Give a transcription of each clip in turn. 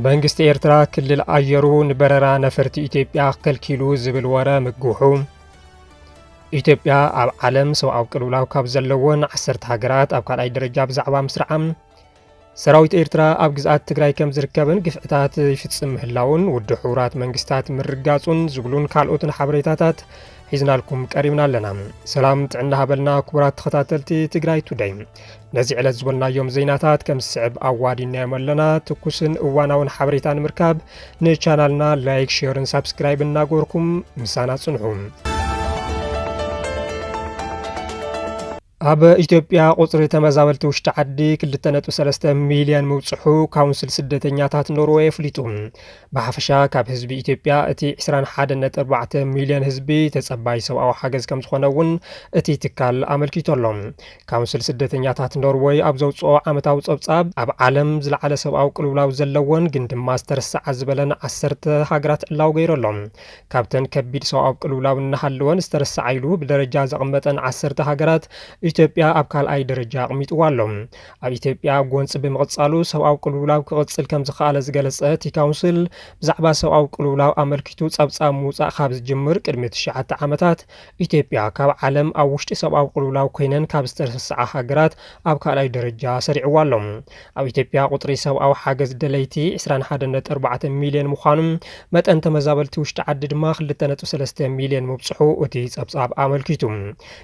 መንግስቲ ኤርትራ ክልል ኣየሩ ንበረራ ነፈርቲ ኢትዮጵያ ከልኪሉ ዝብል ወረ ምግውሑ። ኢትዮጵያ ኣብ ዓለም ሰብኣዊ ቅልውላው ካብ ዘለወን ዓሰርተ ሃገራት ኣብ ካልኣይ ደረጃ ብዛዕባ ምስራዓ፣ ሰራዊት ኤርትራ ኣብ ግዝኣት ትግራይ ከም ዝርከብን ግፍዕታት ይፍጽም ምህላውን ውድብ ሕቡራት መንግስታት ምርጋጹን ዝብሉን ካልኦትን ሓበሬታታት ሒዝናልኩም ቀሪብና ኣለና። ሰላም ጥዕና ሃበልና ክቡራት ተኸታተልቲ ትግራይ ቱደይ። ነዚ ዕለት ዝበልናዮም ዜናታት ከም ዝስዕብ ኣዋዲናዮም ኣለና። ትኩስን እዋናውን ሓበሬታ ንምርካብ ንቻናልና ላይክ፣ ሼርን ሳብስክራይብ እናገበርኩም ምሳና ጽንሑ። ኣብ ኢትዮጵያ ቁጽሪ ተመዛበልቲ ውሽጢ ዓዲ ክልተ ነጥቢ ሰለስተ ሚልዮን ምብጽሑ ካውንስል ስደተኛታት ኖርወይ ኣፍሊጡ። ብሓፈሻ ካብ ህዝቢ ኢትዮጵያ እቲ ዕስራን ሓደን ነጥቢ ኣርባዕተ ሚልዮን ህዝቢ ተጸባይ ሰብኣዊ ሓገዝ ከም ዝኾነ እውን እቲ ትካል ኣመልኪቱ ኣሎ። ካውንስል ስደተኛታት ኖርወይ ኣብ ዘውጽኦ ዓመታዊ ጸብጻብ፣ ኣብ ዓለም ዝለዓለ ሰብኣዊ ቅልውላው ዘለዎን ግን ድማ ዝተረስዓ ዝበለን ዓሰርተ ሃገራት ዕላዊ ገይሩ ኣሎ። ካብተን ከቢድ ሰብኣዊ ቅልውላው እናሃለወን ዝተረስዓ ኢሉ ብደረጃ ዘቐመጠን ዓሰርተ ሃገራት፣ ኢትዮጵያ ኣብ ካልኣይ ደረጃ ኣቕሚጥዋ ኣሎ። ኣብ ኢትዮጵያ ጎንጺ ብምቕጻሉ ሰብኣዊ ቅልውላው ክቕጽል ከም ዝኸኣለ ዝገለጸ እቲ ካውንስል፣ ብዛዕባ ሰብኣዊ ቅልውላው ኣመልኪቱ ጸብጻብ ምውጻእ ካብ ዝጅምር ቅድሚ ትሽዓተ ዓመታት፣ ኢትዮጵያ ካብ ዓለም ኣብ ውሽጢ ሰብኣዊ ቅልውላው ኮይነን ካብ ዝተረስዓ ሃገራት ኣብ ካልኣይ ደረጃ ሰሪዕዋ ኣሎ። ኣብ ኢትዮጵያ ቁጽሪ ሰብኣዊ ሓገዝ ደለይቲ ዕስራን ሓደን ነጥቢ ኣርባዕተ ሚልዮን ምዃኑ፣ መጠን ተመዛበልቲ ውሽጢ ዓዲ ድማ ክልተ ነጥቢ ሰለስተ ሚልዮን ምብጽሑ እቲ ጸብጻብ ኣመልኪቱ።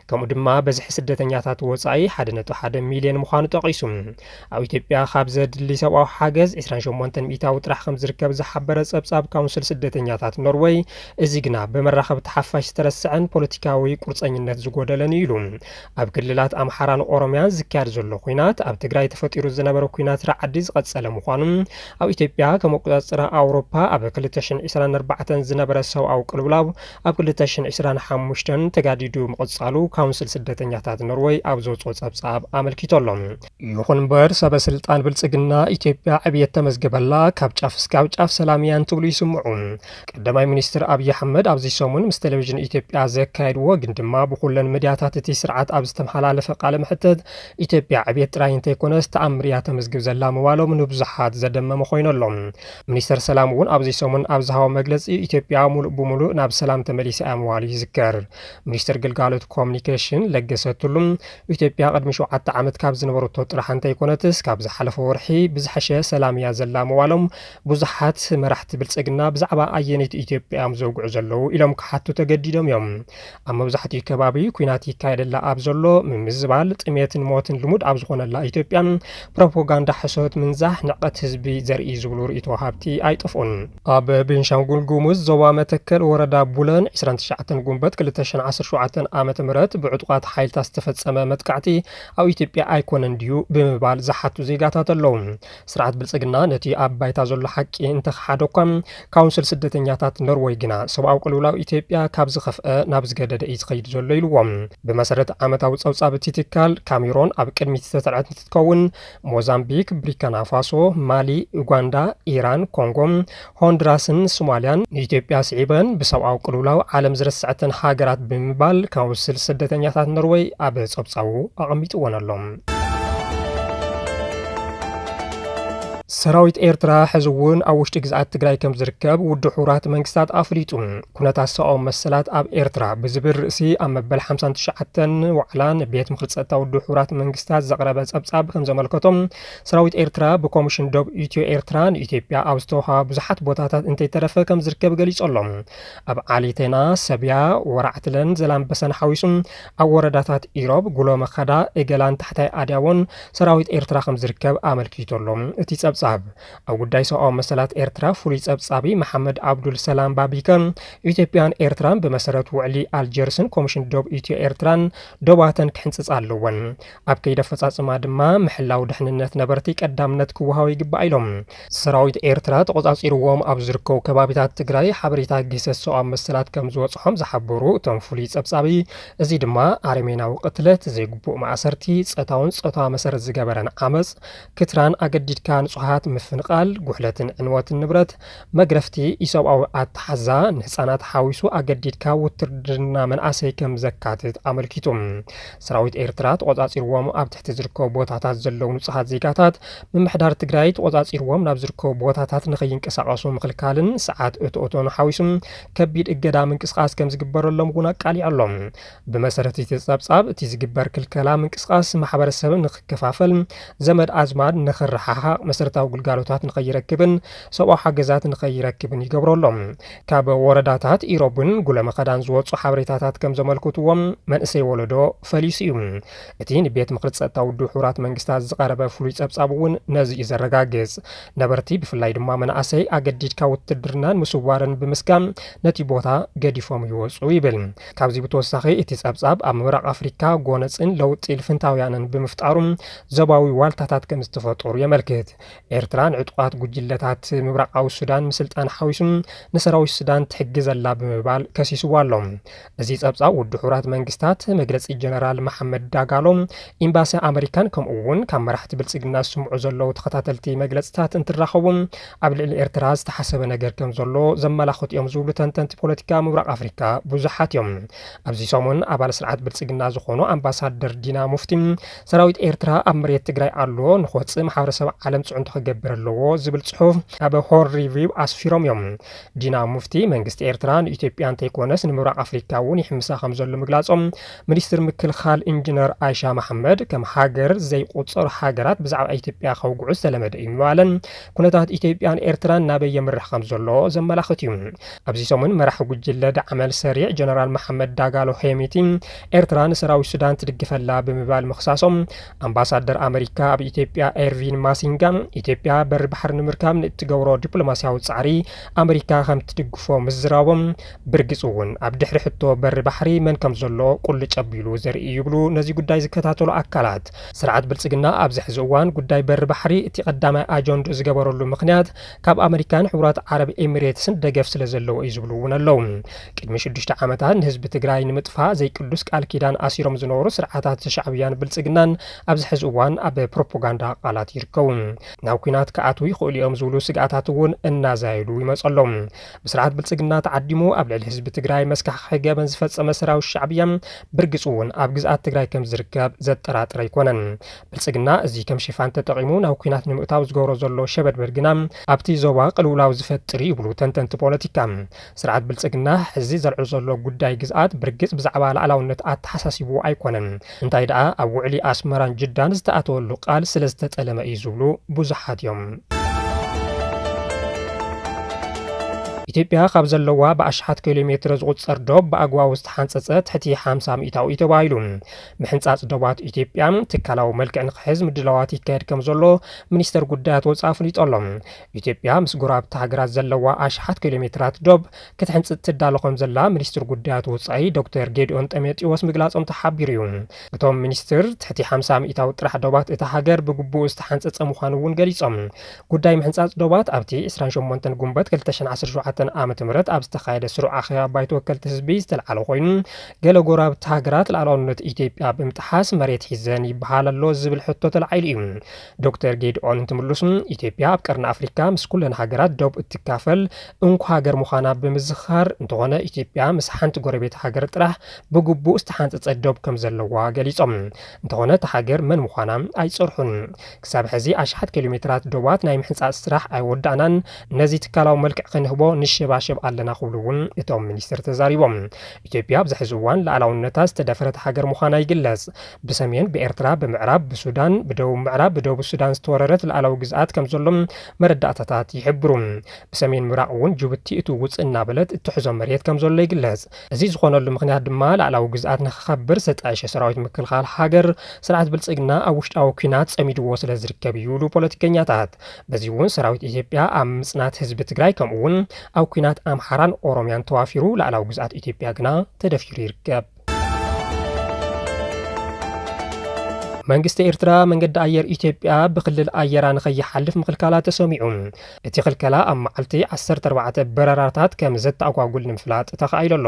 ከምኡ ድማ በዝሒ ስደተኛታት ወጻኢ ሓደ ነጥቢ ሓደ ሚልዮን ምዃኑ ጠቒሱ። ኣብ ኢትዮጵያ ካብ ዘድሊ ሰብኣዊ ሓገዝ ዕስራን ሸሞንተን ሚእታዊ ጥራሕ ከም ዝርከብ ዝሓበረ ጸብጻብ ካውንስል ስደተኛታት ኖርወይ፣ እዚ ግና ብመራኸብቲ ሓፋሽ ዝተረስዐን ፖለቲካዊ ቁርጸኝነት ዝጎደለን እዩ ኢሉ። ኣብ ክልላት ኣምሓራን ኦሮምያን ዝካየድ ዘሎ ኲናት፣ ኣብ ትግራይ ተፈጢሩ ዝነበረ ኲናት ራዕዲ ዝቐጸለ ምዃኑ፣ ኣብ ኢትዮጵያ ከም ኣቆጻጽራ ኣውሮፓ ኣብ ክልተ ሽሕን ዕስራን ኣርባዕተን ዝነበረ ሰብኣዊ ቅልውላው ኣብ ክልተ ሽሕን ዕስራን ሓሙሽተን ተጋዲዱ ምቕጻሉ ካውንስል ስደተኛታት ኖርወይ ኣብ ዘውጽኦ ጸብጻብ ኣመልኪቱ ኣሎ። ይኹን እምበር፣ ሰበ ስልጣን ብልጽግና፣ ኢትዮጵያ ዕብየት ተመዝገበላ፣ ካብ ጫፍ እስካብ ጫፍ ሰላም እያ እንትብሉ ይስምዑ። ቀዳማይ ሚኒስትር ኣብይ ኣሕመድ ኣብዚ ሰሙን ምስ ቴሌቪዥን ኢትዮጵያ ዘካየድዎ፣ ግን ድማ ብኩለን ሚድያታት እቲ ስርዓት ኣብ ዝተመሓላለፈ ቃለ መሕተት፣ ኢትዮጵያ ዕብየት ጥራይ እንተይኮነስ ተኣምር እያ ተመዝግብ ዘላ ምባሎም ንብዙሓት ዘደመመ ኮይኑ ኣሎ። ሚኒስተር ሰላም እውን ኣብዚ ሰሙን ኣብ ዝሃቦ መግለጺ፣ ኢትዮጵያ ሙሉእ ብሙሉእ ናብ ሰላም ተመሊሳ እያ ምባሉ ይዝከር። ሚኒስተር ግልጋሎት ኮሙኒኬሽን ለገሰ ቱሉ፣ ኢትዮጵያ ቅድሚ ሸውዓተ ዓመት ካብ ዝነበረቶ ጥራሕ እንተይኮነትስ፣ ካብ ዝሓለፈ ወርሒ ብዝሐሸ ሰላም እያ ዘላ ምባሎም፣ ብዙሓት መራሕቲ ብልጽግና ብዛዕባ ኣየነይቲ ኢትዮጵያ እዮም ዘውግዑ ዘለዉ ኢሎም ክሓቱ ተገዲዶም እዮም። ኣብ መብዛሕትኡ ከባቢ ኲናት ይካየደላ ኣብ ዘሎ፣ ምምዝባል፣ ጥሜትን ሞትን ልሙድ ኣብ ዝኾነላ ኢትዮጵያ፣ ፕሮፓጋንዳ ሕሶት ምንዛሕ ንዕቀት ህዝቢ ዘርኢ እዩ ዝብሉ ርእይቶ ወሃብቲ ኣይጠፍኡን። ኣብ ቤንሻንጉል ጉሙዝ ዞባ መተከል ወረዳ ቡለን ዕስራን ትሽዓተን ጉንበት ክልተ ሽሕን ዓሰርተ ሸውዓተን ዓመተ ምህረት ብዕጡቓት ሓይልታት ዝተፈጸመ መጥቃዕቲ ኣብ ኢትዮጵያ ኣይኮነን ድዩ ብምባል ዝሓቱ ዜጋታት ኣለዉ። ስርዓት ብልጽግና ነቲ ኣብ ባይታ ዘሎ ሓቂ እንተኸሓደ እኳ፣ ካውንስል ስደተኛታት ኖርወይ ግና ሰብኣዊ ቅልውላው ኢትዮጵያ ካብ ዝኸፍአ ናብ ዝገደደ እዩ ዝኸይድ ዘሎ ኢልዎም። ብመሰረት ዓመታዊ ጸብጻብ እቲ ትካል፣ ካሜሮን ኣብ ቅድሚት ዝተሰርዐት እንትትከውን፣ ሞዛምቢክ፣ ብሪካና ፋሶ፣ ማሊ፣ ኡጋንዳ፣ ኢራን፣ ኮንጎ፣ ሆንድራስን ሶማልያን ንኢትዮጵያ ስዒበን ብሰብኣዊ ቅልውላው ዓለም ዝረስዐተን ሃገራት ብምባል ካውንስል ስደተኛታት ኖርወይ ኣብ ጸብጻቡ ኣቐሚጥወን ኣሎ። ሰራዊት ኤርትራ ሕዚ እውን ኣብ ውሽጢ ግዝኣት ትግራይ ከም ዝርከብ ውድብ ሕቡራት መንግስታት ኣፍሊጡ። ኩነታት ሰብኣዊ መሰላት ኣብ ኤርትራ ብዝብል ርእሲ ኣብ መበል ሓምሳን ትሽዓተን ዋዕላ ንቤት ምኽሪ ጸጥታ ውድብ ሕቡራት መንግስታት ዘቕረበ ጸብጻብ ከም ዘመልከቶም፣ ሰራዊት ኤርትራ ብኮሚሽን ዶብ ኢትዮ ኤርትራ ንኢትዮጵያ ኣብ ዝተውሃባ ብዙሓት ቦታታት እንተይተረፈ ከም ዝርከብ ገሊጹ ኣሎ። ኣብ ዓሊቴና፣ ሰብያ፣ ወራዕትለን ዘላምበሳን ሓዊሱ ኣብ ወረዳታት ኢሮብ፣ ጉሎ መኸዳ፣ እገላን ታሕታይ ኣድያቦን ሰራዊት ኤርትራ ከም ዝርከብ ኣመልኪቱ ኣሎ እቲ ጸብጻብ። ኣብ ጉዳይ ሰብኣዊ መሰላት ኤርትራ ፍሉይ ጸብጻቢ መሓመድ ኣብዱል ሰላም ባቢከር፣ ኢትዮጵያን ኤርትራን ብመሰረት ውዕሊ ኣልጀርስን ኮሚሽን ዶብ ኢትዮ ኤርትራን ዶባተን ክሕንጽጻ ኣለወን። ኣብ ከይዲ ኣፈጻጽማ ድማ ምሕላው ድሕንነት ነበርቲ ቀዳምነት ክወሃቦ ይግባእ ኢሎም። ሰራዊት ኤርትራ ተቖጻጺርዎም ኣብ ዝርከቡ ከባቢታት ትግራይ ሓበሬታ ግህሰት ሰብኣዊ መሰላት ከም ዝበጽሖም ዝሓበሩ እቶም ፍሉይ ጸብጻቢ፣ እዚ ድማ ኣረሜናዊ ቅትለት፣ ዘይግቡእ ማእሰርቲ፣ ጾታውን ጾታዊ መሰረት ዝገበረን ዓመጽ፣ ክትራን ኣገዲድካ ንጹሃ ሃት ምፍንቓል፣ ጉሕለትን ዕንወትን ንብረት፣ መግረፍቲ ኢሰብኣዊ ኣተሓዛ፣ ንህጻናት ሓዊሱ ኣገዲድካ ውትድርና መናእሰይ ከም ዘካትት ኣመልኪቱ። ሰራዊት ኤርትራ ተቖጻጺርዎም ኣብ ትሕቲ ዝርከቡ ቦታታት ዘለዉ ንጹሃት ዜጋታት፣ ምምሕዳር ትግራይ ተቖጻጺርዎም ናብ ዝርከቡ ቦታታት ንኸይንቀሳቐሱ ምኽልካልን ሰዓት እቶእቶን ሓዊሱ ከቢድ እገዳ ምንቅስቓስ ከም ዝግበረሎም እውን ኣቃሊዑ ኣሎ። ብመሰረት እቲ ጸብጻብ፣ እቲ ዝግበር ክልከላ ምንቅስቓስ ማሕበረሰብ ንኽከፋፈል፣ ዘመድ ኣዝማድ ንኽረሓሓቕ፣ መሰረታዊ ግልጋሎታት ንኸይረክብን ሰብኣዊ ሓገዛት ንኸይረክብን ይገብሮ ኣሎ። ካብ ወረዳታት ኢሮብን ጉለመኸዳን ዝወጹ ሓበሬታታት ከም ዘመልክትዎ፣ መንእሰይ ወለዶ ፈሊሱ እዩ። እቲ ንቤት ምኽሪ ጸጥታ ውድብ ሕቡራት መንግስታት ዝቐረበ ፍሉይ ጸብጻብ እውን ነዚ እዩ ዘረጋግጽ። ነበርቲ ብፍላይ ድማ መናእሰይ ኣገዲድካ ውትድርናን ምስዋርን ብምስጋም ነቲ ቦታ ገዲፎም ይወጹ ይብል። ካብዚ ብተወሳኺ እቲ ጸብጻብ ኣብ ምብራቕ ኣፍሪካ ጎነጽን ለውጢ ልፍንታውያንን ብምፍጣሩ ዞባዊ ዋልታታት ከም ዝተፈጠሩ የመልክት። ኤርትራ ንዕጡቓት ጉጅለታት ምብራቓዊ ሱዳን ምስልጣን ሓዊሱ ንሰራዊት ሱዳን ትሕግዝ ኣላ ብምባል ከሲስዋ ኣሎ። እዚ ጸብጻብ ውድብ ሕቡራት መንግስታት መግለጺ ጀነራል መሓመድ ዳጋሎ፣ ኤምባሲ ኣመሪካን ከምኡ እውን ካብ መራሕቲ ብልጽግና ዝስምዑ ዘለዉ ተኸታተልቲ መግለጽታት እንትራኸቡ ኣብ ልዕሊ ኤርትራ ዝተሓሰበ ነገር ከም ዘሎ ዘመላኽቱ እዮም ዝብሉ ተንተንቲ ፖለቲካ ምብራቕ ኣፍሪካ ብዙሓት እዮም። ኣብዚ ሰሙን ኣባል ስርዓት ብልጽግና ዝኾኑ ኣምባሳደር ዲና ሙፍቲ ሰራዊት ኤርትራ ኣብ መሬት ትግራይ ኣሎ፣ ንክወጽእ ማሕበረሰብ ዓለም ጽዕንቶ ክገብር ኣለዎ ዝብል ጽሑፍ ኣብ ሆርን ሪቪው ኣስፊሮም እዮም። ዲና ሙፍቲ መንግስቲ ኤርትራ ንኢትዮጵያ እንተይኮነስ ንምብራቕ ኣፍሪካ እውን ይሕምሳ ከም ዘሎ ምግላጾም ሚኒስትር ምክልኻል ኢንጂነር ኣይሻ መሓመድ ከም ሃገር ዘይቁጸሩ ሃገራት ብዛዕባ ኢትዮጵያ ከውግዑ ዝተለመደ እዩ ምባለን ኩነታት ኢትዮጵያን ኤርትራን ናበይ የምርሕ ከም ዘሎ ዘመላኽት እዩ። ኣብዚ ሰሙን መራሒ ጉጅለ ዳዕመል ሰሪዕ ጀነራል መሓመድ ዳጋሎ ሄሚቲ ኤርትራ ንሰራዊት ሱዳን ትድግፈላ ብምባል ምኽሳሶም፣ ኣምባሳደር ኣመሪካ ኣብ ኢትዮጵያ ኤርቪን ማሲንጋ ኢትዮጵያ በሪ ባሕሪ ንምርካብ ንእትገብሮ ዲፕሎማስያዊ ጻዕሪ ኣመሪካ ከም ትድግፎ ምዝራቦም፣ ብርግጽ እውን ኣብ ድሕሪ ሕቶ በሪ ባሕሪ መን ከም ዘሎ ቁልጭ ኣቢሉ ዘርኢ እዩ ይብሉ ነዚ ጉዳይ ዝከታተሉ ኣካላት። ስርዓት ብልጽግና ኣብዚ ሕዚ እዋን ጉዳይ በሪ ባሕሪ እቲ ቀዳማይ ኣጀንድኡ ዝገበረሉ ምኽንያት ካብ ኣመሪካን ሕቡራት ዓረብ ኤሚሬትስን ደገፍ ስለ ዘለዎ እዩ ዝብሉ እውን ኣለዉ። ቅድሚ ሽዱሽተ ዓመታት ንህዝቢ ትግራይ ንምጥፋእ ዘይቅዱስ ቃል ኪዳን ኣሲሮም ዝነበሩ ስርዓታት ሻዕብያን ብልጽግናን ኣብዚ ሕዚ እዋን ኣብ ፕሮፓጋንዳ ቃላት ይርከቡ። ናብ ኲናት ክኣትዉ ይኽእሉ እዮም ዝብሉ ስግኣታት እውን እናዛየዱ ይመጹ ኣለዉ። ብስርዓት ብልጽግና ተዓዲሙ ኣብ ልዕሊ ህዝቢ ትግራይ መስካሕክሒ ገበን ዝፈጸመ ሰራዊት ሻዕብያ ብርግጽ እውን ኣብ ግዝኣት ትግራይ ከም ዝርከብ ዘጠራጥር ኣይኮነን። ብልጽግና እዚ ከም ሽፋን ተጠቒሙ ናብ ኲናት ንምእታው ዝገብሮ ዘሎ ሸበድበድ ግና ኣብቲ ዞባ ቅልውላው ዝፈጥር እዩ ይብሉ ተንተንቲ ፖለቲካ። ስርዓት ብልጽግና ሕዚ ዘልዕሎ ዘሎ ጉዳይ ግዝኣት ብርግጽ ብዛዕባ ላዕላውነት ኣተሓሳሲብዎ ኣይኮነን። እንታይ ደኣ ኣብ ውዕሊ ኣስመራን ጅዳን ዝተኣተወሉ ቃል ስለ ዝተጠለመ እዩ ዝብሉ ብዙሓት እዮም። ኢትዮጵያ ካብ ዘለዋ ብኣሽሓት ኪሎ ሜትር ዝቑጸር ዶብ ብኣግባቡ ዝተሓንጸጸ ትሕቲ ሓምሳ ሚእታዊ እዩ ተባሂሉ። ምሕንጻጽ ዶባት ኢትዮጵያ ትካላዊ መልክዕ ንክሕዝ ምድላዋት ይካየድ ከም ዘሎ ሚኒስተር ጉዳያት ወጻኢ ኣፍሊጡ ኣሎ። ኢትዮጵያ ምስ ጎረባብቲ ሃገራት ዘለዋ ኣሽሓት ኪሎ ሜትራት ዶብ ክትሕንጽጽ ትዳሎ ከም ዘላ ሚኒስትር ጉዳያት ወጻኢ ዶክተር ጌዲኦን ጢሞቴዎስ ምግላጾም ተሓቢሩ እዩ። እቶም ሚኒስትር ትሕቲ ሓምሳ ሚእታዊ ጥራሕ ዶባት እታ ሃገር ብግቡእ ዝተሓንጸጸ ምዃኑ እውን ገሊጾም። ጉዳይ ምሕንጻጽ ዶባት ኣብቲ ዕስራን ሸሞንተን ጉንበት ክልተ ሽሕን ዓሰርተ ሸውዓተን ዓመተ ምህረት ኣብ ዝተኻየደ ስሩዕ ኣኼባ ባይቶ ወከልቲ ህዝቢ ዝተልዓለ ኮይኑ፣ ገለ ጎረባብቲ ሃገራት ሉዓላውነት ኢትዮጵያ ብምጥሓስ መሬት ሒዘን ይበሃል ኣሎ ዝብል ሕቶ ተላዒሉ እዩ። ዶክተር ጌድኦን እንትምልሱ፣ ኢትዮጵያ ኣብ ቀርኒ ኣፍሪካ ምስ ኩለን ሃገራት ዶብ እትካፈል እንኮ ሃገር ምዃና ብምዝኻር፣ እንተኾነ ኢትዮጵያ ምስ ሓንቲ ጎረቤት ሃገር ጥራሕ ብግቡእ ዝተሓንጸጸ ዶብ ከም ዘለዋ ገሊጾም። እንተኾነ እታ ሃገር መን ምዃና ኣይጸርሑን። ክሳብ ሕዚ ኣሽሓት ኪሎ ሜትራት ዶባት ናይ ምሕንጻጽ ስራሕ ኣይወዳእናን፣ ነዚ ትካላዊ መልክዕ ክንህቦ ንሸባሸብ ኣለና ክብሉ እውን እቶም ሚኒስትር ተዛሪቦም። ኢትዮጵያ ኣብዚ ሕዚ እዋን ሉዓላውነታ ዝተደፈረት ሃገር ምዃና ይግለጽ። ብሰሜን ብኤርትራ፣ ብምዕራብ ብሱዳን፣ ብደቡብ ምዕራብ ብደቡብ ሱዳን ዝተወረረት ሉዓላዊ ግዝኣት ከም ዘሎ መረዳእታታት ይሕብሩ። ብሰሜን ምብራቕ እውን ጅቡቲ እቲ ውፅእ እናበለት እትሕዞ መሬት ከም ዘሎ ይግለጽ። እዚ ዝኾነሉ ምኽንያት ድማ ላዕላዊ ግዝኣት ንኽኸብር ዝተጣየሸ ሰራዊት ምክልኻል ሃገር ስርዓት ብልጽግና ኣብ ውሽጣዊ ኲናት ጸሚድዎ ስለ ዝርከብ እዩ ይብሉ ፖለቲከኛታት። በዚ እውን ሰራዊት ኢትዮጵያ ኣብ ምጽናት ህዝቢ ትግራይ ከምኡ እውን ኣብ ኲናት ኣምሓራን ኦሮምያን ተዋፊሩ ላዕላዊ ግዝኣት ኢትዮጵያ ግና ተደፊሩ ይርከብ። መንግስቲ ኤርትራ መንገዲ ኣየር ኢትዮጵያ ብክልል ኣየራ ንኸይሓልፍ ምኽልካላ ተሰሚዑ። እቲ ክልከላ ኣብ መዓልቲ ዓሰርተ ኣርባዕተ በረራታት ከም ዘተኣጓጉል ንምፍላጥ ተኻኢሉ ኣሎ።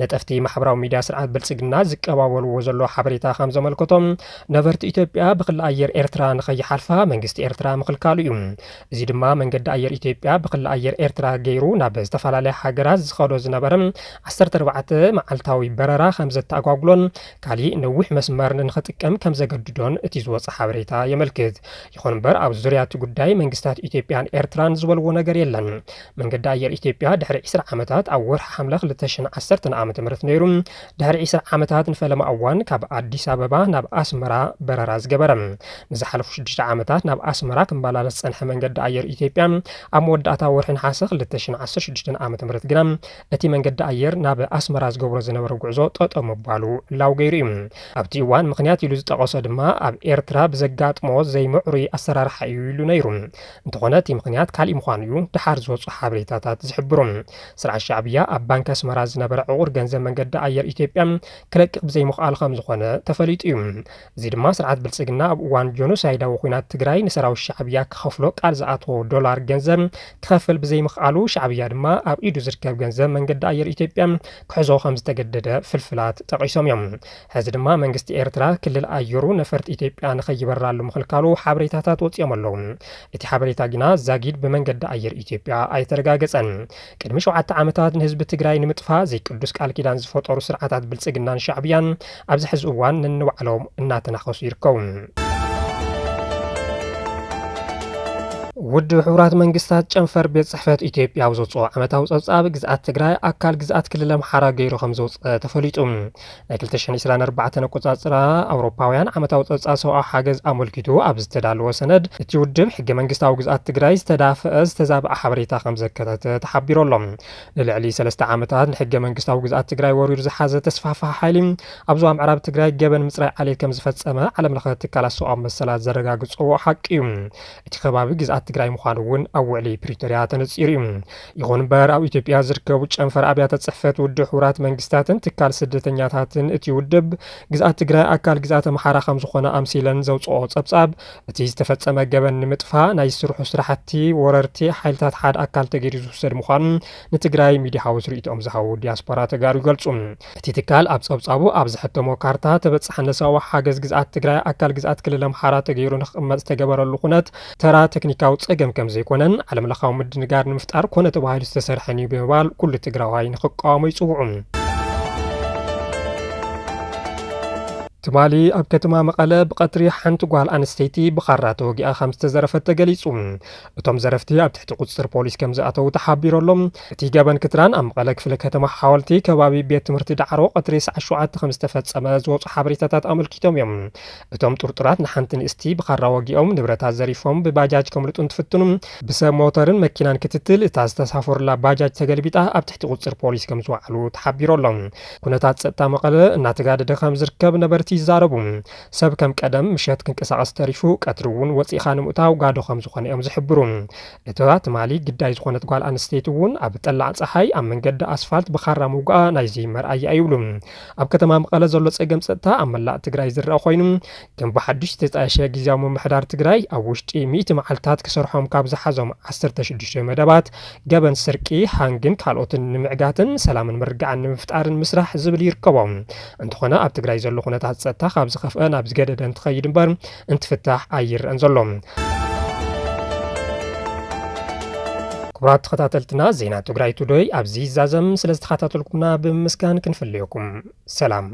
ነጠፍቲ ማሕበራዊ ሚድያ ስርዓት ብልጽግና ዝቀባበልዎ ዘሎ ሓበሬታ ከም ዘመልከቶ፣ ነበርቲ ኢትዮጵያ ብክልል ኣየር ኤርትራ ንኸይሓልፋ መንግስቲ ኤርትራ ምኽልካሉ እዩ። እዚ ድማ መንገዲ ኣየር ኢትዮጵያ ብክልል ኣየር ኤርትራ ገይሩ ናብ ዝተፈላለያ ሃገራት ዝኸዶ ዝነበረ ዓሰርተ ኣርባዕተ መዓልታዊ በረራ ከም ዘተኣጓጉሎን ካሊእ ነዊሕ መስመር ንኽጥቀም ከም ዘገድዶን እቲ ዝወጸ ሓበሬታ የመልክት። ይኹን እምበር፣ ኣብ ዙርያ እቲ ጉዳይ መንግስታት ኢትዮጵያን ኤርትራን ዝበልዎ ነገር የለን። መንገዲ ኣየር ኢትዮጵያ ድሕሪ ዕስራ ዓመታት ኣብ ወርሒ ሓምለ ክልተ ሽሕን ዓሰርተን ዓመተ ምህረት ነይሩ፣ ድሕሪ ዕስራ ዓመታት ንፈለማ እዋን ካብ ኣዲስ ኣበባ ናብ ኣስመራ በረራ ዝገበረ። ንዝሓለፉ ሽዱሽተ ዓመታት ናብ ኣስመራ ክመላለስ ዝጸንሐ መንገዲ ኣየር ኢትዮጵያ፣ ኣብ መወዳእታ ወርሒ ነሓሰ ክልተ ሽሕን ዓሰርተ ሽዱሽተን ዓመተ ምህረት ግና፣ እቲ መንገዲ ኣየር ናብ ኣስመራ ዝገብሮ ዝነበረ ጉዕዞ ጠጠው ምባሉ እላው ገይሩ እዩ። ኣብቲ እዋን ምኽንያት ኢሉ ዝጠቐሶ ድማ፣ ኣብ ኤርትራ ብዘጋጥሞ ዘይምዕሩይ ኣሰራርሓ እዩ ኢሉ ነይሩ። እንተኾነ፣ እቲ ምኽንያት ካሊእ ምዃኑ እዩ ደሓር ዝወጹ ሓበሬታታት ዝሕብሩ። ስርዓት ሻዕብያ ኣብ ባንክ ኣስመራ ዝነበረ ዕቑር ገንዘብ መንገዲ ኣየር ኢትዮጵያ ክለቅቕ ብዘይምኽኣሉ ከም ዝኾነ ተፈሊጡ እዩ። እዚ ድማ ስርዓት ብልጽግና ኣብ እዋን ጆኖሳይዳዊ ኲናት ትግራይ ንሰራዊት ሻዕብያ ክኸፍሎ ቃል ዝኣተዎ ዶላር ገንዘብ ክኸፍል ብዘይምኽኣሉ፣ ሻዕብያ ድማ ኣብ ኢዱ ዝርከብ ገንዘብ መንገዲ ኣየር ኢትዮጵያ ክሕዞ ከም ዝተገደደ ፍልፍላት ጠቒሶም እዮም። ሕዚ ድማ መንግስቲ ኤርትራ ክልል ኣየሩ ነፈርቲ ኢትዮጵያ ንኸይበራሉ ምኽልካሉ ሓበሬታታት ወጺኦም ኣለዉ። እቲ ሓበሬታ ግና ዛጊድ ብመንገዲ ኣየር ኢትዮጵያ ኣይተረጋገጸን። ቅድሚ ሸውዓተ ዓመታት ንህዝቢ ትግራይ ንምጥፋእ ዘይቅዱስ ቃል ኪዳን ዝፈጠሩ ስርዓታት ብልጽግናን ሻዕብያን ኣብዚ ሕዚ እዋን ነንባዕሎም እናተናኸሱ ይርከቡ። ውድብ ሕቡራት መንግስታት ጨንፈር ቤት ጽሕፈት ኢትዮጵያ ኣብ ዘውፅኦ ዓመታዊ ጸብጻብ፣ ግዝኣት ትግራይ ኣካል ግዝኣት ክልል ኣምሓራ ገይሩ ከም ዘውፅአ ተፈሊጡ። ናይ ክልተ ሽሕን ዕስራን ኣርባዕተን ኣቆጻጽራ ኣውሮፓውያን ዓመታዊ ጸብጻብ ሰብኣዊ ሓገዝ ኣመልኪቱ ኣብ ዝተዳለወ ሰነድ፣ እቲ ውድብ ሕገ መንግስታዊ ግዝኣት ትግራይ ዝተዳፈአ ዝተዛብዐ ሓበሬታ ከም ዘካተተ ተሓቢሩ ኣሎ። ንልዕሊ ሰለስተ ዓመታት ንሕገ መንግስታዊ ግዝኣት ትግራይ ወሪሩ ዝሓዘ ተስፋሕፋሒ ሓይሊ ኣብ ዞባ ምዕራብ ትግራይ ገበን ምጽራይ ዓሌት ከም ዝፈጸመ ዓለም ለኸ ትካላት ሰብኣዊ መሰላት ዘረጋግጽዎ ሓቂ እዩ። እቲ ከባቢ ግዝኣት ትግራይ ምዃኑ እውን ኣብ ውዕሊ ፕሪቶርያ ተነጺሩ እዩ። ይኹን እምበር፣ ኣብ ኢትዮጵያ ዝርከቡ ጨንፈር ኣብያተ ጽሕፈት ውድብ ሕቡራት መንግስታትን ትካል ስደተኛታትን እቲ ውድብ ግዝኣት ትግራይ ኣካል ግዝኣት ኣምሓራ ከም ዝኾነ ኣምሲለን ዘውፅኦ ጸብጻብ፣ እቲ ዝተፈጸመ ገበን ንምጥፋእ ናይ ዝስርሑ ስራሕቲ ወረርቲ ሓይልታት ሓደ ኣካል ተገይሩ ዝውሰድ ምዃኑ ንትግራይ ሚድያ ሃውስ ርእይቶኦም ዝሃቡ ዲያስፖራ ተጋሩ ይገልጹ። እቲ ትካል ኣብ ጸብጻቡ ኣብ ዘሐተሞ ካርታ፣ ተበጻሕነት ሰብኣዊ ሓገዝ ግዝኣት ትግራይ ኣካል ግዝኣት ክልል ኣምሓራ ተገይሩ ንክቕመጥ ዝተገበረሉ ኩነት ተራ ቴክኒካዊ ጸገም ከም ዘይኮነን፣ ዓለም ለኻዊ ምድንጋር ንምፍጣር ኮነ ተባሂሉ ዝተሰርሐን እዩ ብምባል ኩሉ ትግራዋይ ንክቃወሞ ይጽውዑ። ትማሊ ኣብ ከተማ መቐለ ብቐትሪ ሓንቲ ጓል ኣንስተይቲ ብኻራ ተወጊኣ ከም ዝተዘረፈት ተገሊጹ። እቶም ዘረፍቲ ኣብ ትሕቲ ቁጽጽር ፖሊስ ከም ዝኣተዉ ተሓቢሩ ኣሎ። እቲ ገበን ክትራን ኣብ መቐለ ክፍለ ከተማ ሓወልቲ ከባቢ ቤት ትምህርቲ ዳዕሮ ቀትሪ ሰዓት ሸውዓተ ከም ዝተፈጸመ ዝወጹ ሓበሬታታት ኣመልኪቶም እዮም። እቶም ጥርጡራት ንሓንቲ ንእስቲ ብኻራ ወጊኦም ንብረታ ዘሪፎም ብባጃጅ ከምልጡ እንትፍትኑ፣ ብሰብ ሞተርን መኪናን ክትትል እታ ዝተሳፈሩላ ባጃጅ ተገልቢጣ ኣብ ትሕቲ ቁጽጽር ፖሊስ ከም ዝወዓሉ ተሓቢሩ ኣሎ። ኩነታት ጸጥታ መቐለ እናተጋደደ ከም ዝርከብ ነበርቲ ይዛረቡ። ሰብ ከም ቀደም ምሸት ክንቀሳቐስ ተሪፉ ቀትሪ እውን ወጺእኻ ንምእታው ጋዶ ከም ዝኾነ እዮም ዝሕብሩ። እታ ትማሊ ግዳይ ዝኾነት ጓል ኣንስተይቲ እውን ኣብ ጠላዕ ጸሓይ ኣብ መንገዲ ኣስፋልት ብኻራ ምውጋኣ ናይዚ መርኣያ ይብሉ። ኣብ ከተማ መቐለ ዘሎ ጸገም ጸጥታ ኣብ መላእ ትግራይ ዝረኣ ኮይኑ፣ ከም ብሓድሽ ዝተጣየሸ ግዝያዊ ምምሕዳር ትግራይ ኣብ ውሽጢ ሚእቲ መዓልታት ክሰርሖም ካብ ዝሓዞም ዓሰርተ ሽዱሽተ መደባት፣ ገበን ስርቂ፣ ሃንግን ካልኦትን ንምዕጋትን ሰላምን ምርግጋዕን ንምፍጣርን ምስራሕ ዝብል ይርከቦም። እንተኾነ፣ ኣብ ትግራይ ዘሎ ኩነታት ጸጥታ ካብ ዝኸፍአ ናብ ዝገደደ እንትኸይድ እምበር እንትፍታሕ ኣይረኣን ዘሎ። ክቡራት ተኸታተልትና፣ ዜና ትግራይ ቱደይ ኣብዚ ይዛዘም። ስለ ዝተኸታተልኩምና ብምምስጋን ክንፍለየኩም። ሰላም።